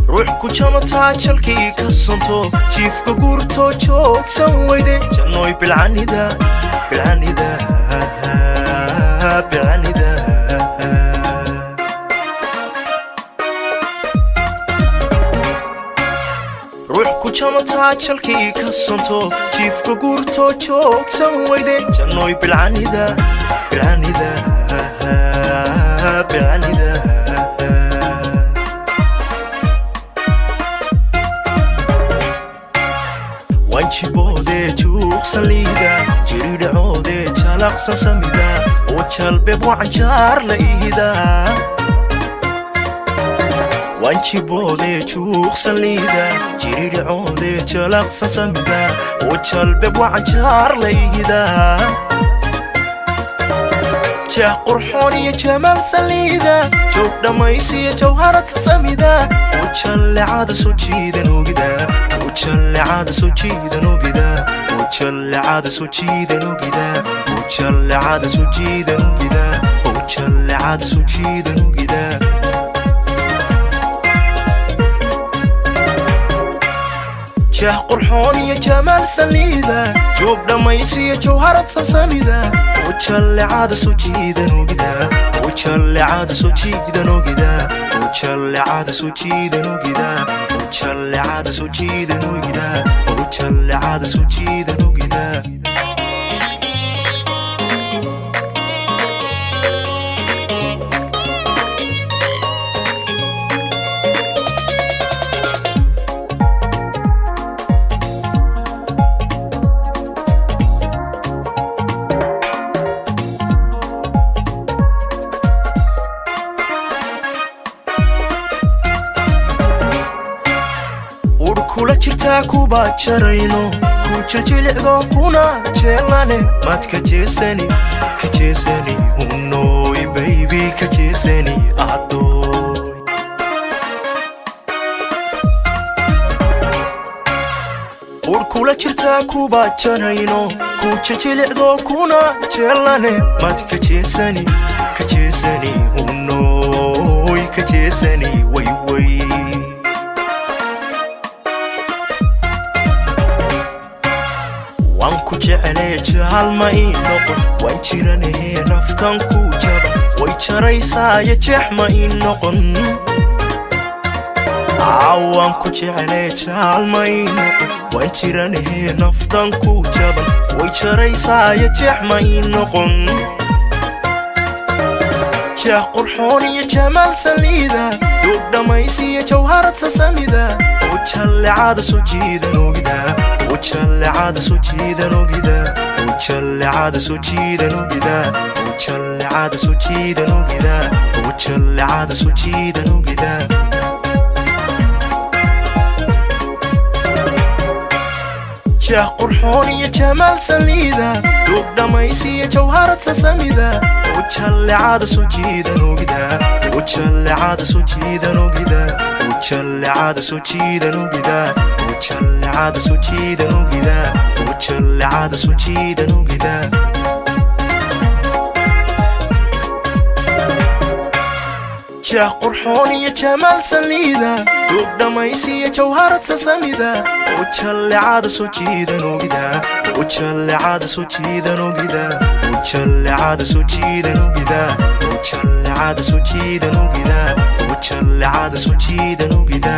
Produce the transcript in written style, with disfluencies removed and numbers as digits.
Ruux ku jamataa jalkii ka sonto, jiifka guurto, joogsan weyde, jannooy bilcanida, bilcanida, bilcanida. Ruux ku jamataa jalkii ka sonto, jiifka guurto, joogsan weyde, jannooy bilcanida, bilcanida, bilcanida. Wanjiboodee juuqsan liida, jiridhacoodee jalaqsan samida, oo jalbeeb wacanjaar la ihida. Wanjiboodee juuqsan liida, jiridhacoodee jalaqsan samida, oo jalbeeb wacanjaar la ihida. Jeex qurxoon iyo jamaal saliida, joog dhammaysiyo jawharad samida, oo jallecada soo jiidan ogida, oo jallecada soo jiidan ogida, oo jallecada soo jiidan ogida, oo jallecada soo jiidan ogida, oo jallecada soo jiidan ogida. Jeex qurxoon iyo jamaal saliida, joog dhammaysiyo jawharad sasamida, oo jallecada soo jiidan ogida, oo jallecada soo jiidan ogida, oo jallecada soo jiidan ogida, oo jallecada soo jiidan ogida, oo jallecada soo jiidan ogida. Ur kula jirtaa kuba jarayno, ku jiljilicdo kuna jeelane, maad ka jeesani, ka jeesani, hunooy baybi, ka jeesani addooy. Ur kula jirtaa kuba jarayno, ku jiljilicdo kuna jeelane, maad ka jeesani, ka jeesani, hunooy, ka jeesani, wayway. Waan ku jecelee jaalma ii noqon, waan jiranahee naftan ku jaba, way jaraysaayo jeex ma ii noqon. Waan ku jecelee jaalma ii noqon, waan jiranahee naftan ku jaban, way jaraysaayo jeex ma ii noqon. Jeex qurxoon iyo jamaal saliida, joog dhammaysiyo jawharad sasamida, oo jallecada soo jiidan ogida, oo jallecada soo jiidan ogida, oo jallecada soo jiidan ogida, oo jallecada soo jiidan ogida, oo jallecada soo jiidan ogida. Jeex qurxoon iyo jamaal saliida, joog dhammaysiyo jawharad sasamida, oo jallecada soo jiidan ogida, oo jallecada soo jiidan ogida, oo jallecada soo jiidan ogida, oo jallecada soo jiidan ogida, oo jallecada soo jiidan ogida. Jeex qurxoon iyo jamaal saliida, joog dhammaysiyo jawharad sasamida, oo jallecada soo jiidan ogida, oo jallecada soo jiidan ogida, oo jallecada soo jiidan ogida, oo jallecada soo jiidan ogida, oo jallecada soo jiidan ogida.